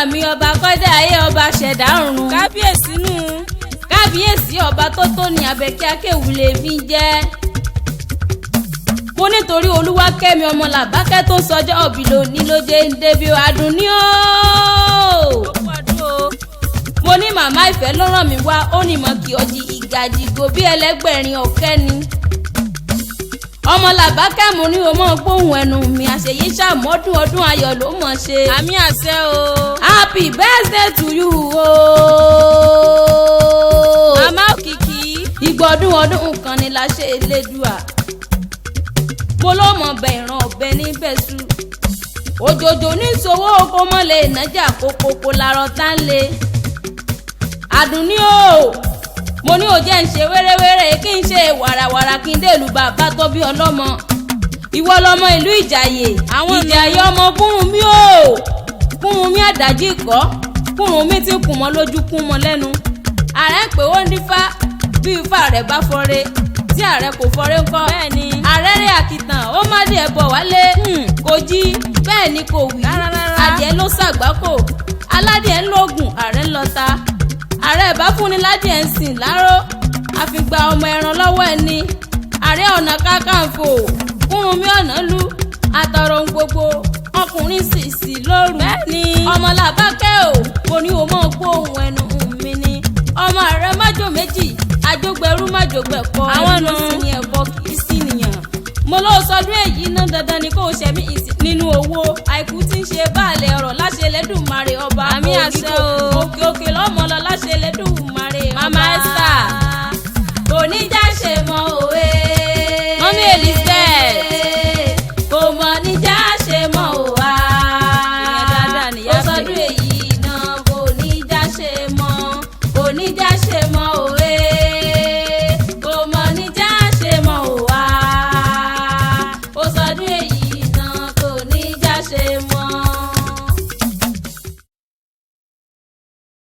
Mi ọba kọ́dá ayé, ọba ṣẹ̀dá ọ̀run. Kábíyèsí nù. Kábíyèsí, ọba tó tó ní Abẹ́kẹ́ Akéwùlé mi jẹ́. Mo nítorí Olúwakẹ́mi ọmọ Làbákẹ́ tó ń sọjọ́ òbí lónìí ló jẹ́ ń débi Àdùnní ooo. Mo ní màmá ìfẹ́ ló ràn mí wá, ó ní mọ̀ kí ọjì ìgàjìgò bí ẹlẹ́gbẹ̀rin ọ̀kẹ́ ni. Ọmọ Làbákẹ́, mo ní o mọ̀ gbóhùn ẹnu mi, àṣeyí ṣàmọ́dún, ọdún ayọ̀ ló mọ̀ ṣe. Àmì àṣẹ o. Happy birthday to you ooo. Màmá Òkìkí. Ìgbọ̀dún ọdún kan ni la ṣe Elédùà. Mo ló mọ̀ bẹ̀ ìran ọ̀bẹ níbẹ̀ su. Òjòjò ní ìṣòwò oko mọ́lẹ̀ ìnájà kókókó larọ tá ń le. Àdùnní o, mo ní òjẹ́ ń ṣe wéréwéré, kí n ṣe wàràwàrà, kí n dèlù bàbá tó bí ọlọ́mọ. Ìwọ lọmọ ìlú Ìjàyè. Àwọn nù. Ìjàyè ọmọ Kúrúnmí o, Kúrúnmí àdájì kọ́, Kúrúnmí tí kùn mọ́ lójú, kún mọ́ lẹ́nu. Ààrẹ ń pè ó ń dífá, bí ifá rẹ̀ bá fọre, tí ààrẹ kò fọre ńkọ́? Bẹ́ẹ̀ni. Ààrẹ rẹ̀ àkìtàn, ó má dé bọ̀ wálé. Kò jí, bẹ́ẹ̀ ni kò wí. Rárá, rárá. Adìẹ ló ṣàgbákò, aládìẹ ń lóògùn, ààrẹ ń lọta. Ààrẹ ìbá fúnni ládìẹ ń sìn láró, àfìgbà ọmọ ẹran lọ́wọ́ ẹni. Ààrẹ Ọ̀nà Kakanfò Kúrúnmí ọ̀nà lu àtọ̀rọ̀ ohun gbogbo, ọkùnrin sì sì lóru. Bẹ́ẹ̀ni. Ọmọ Làbákẹ́ o, mo ní o mọ̀ gbóhùn ẹnu mi ni ọmọ rẹ májò méjì, àjọgbẹrú májògbẹ̀kọ. Àwọn ẹnu nù. Sí ni ẹ̀kọ́ kì í sí nìyàn. Mo ló sọdún èyí ná, dandan ni kò ṣẹ̀mí ìsìn nínú owó, àìkú tí ń ṣe báàlẹ̀ ọ̀rọ̀ láṣẹ Lẹ́dùnmarè ọba. Àmì òní àṣẹ kò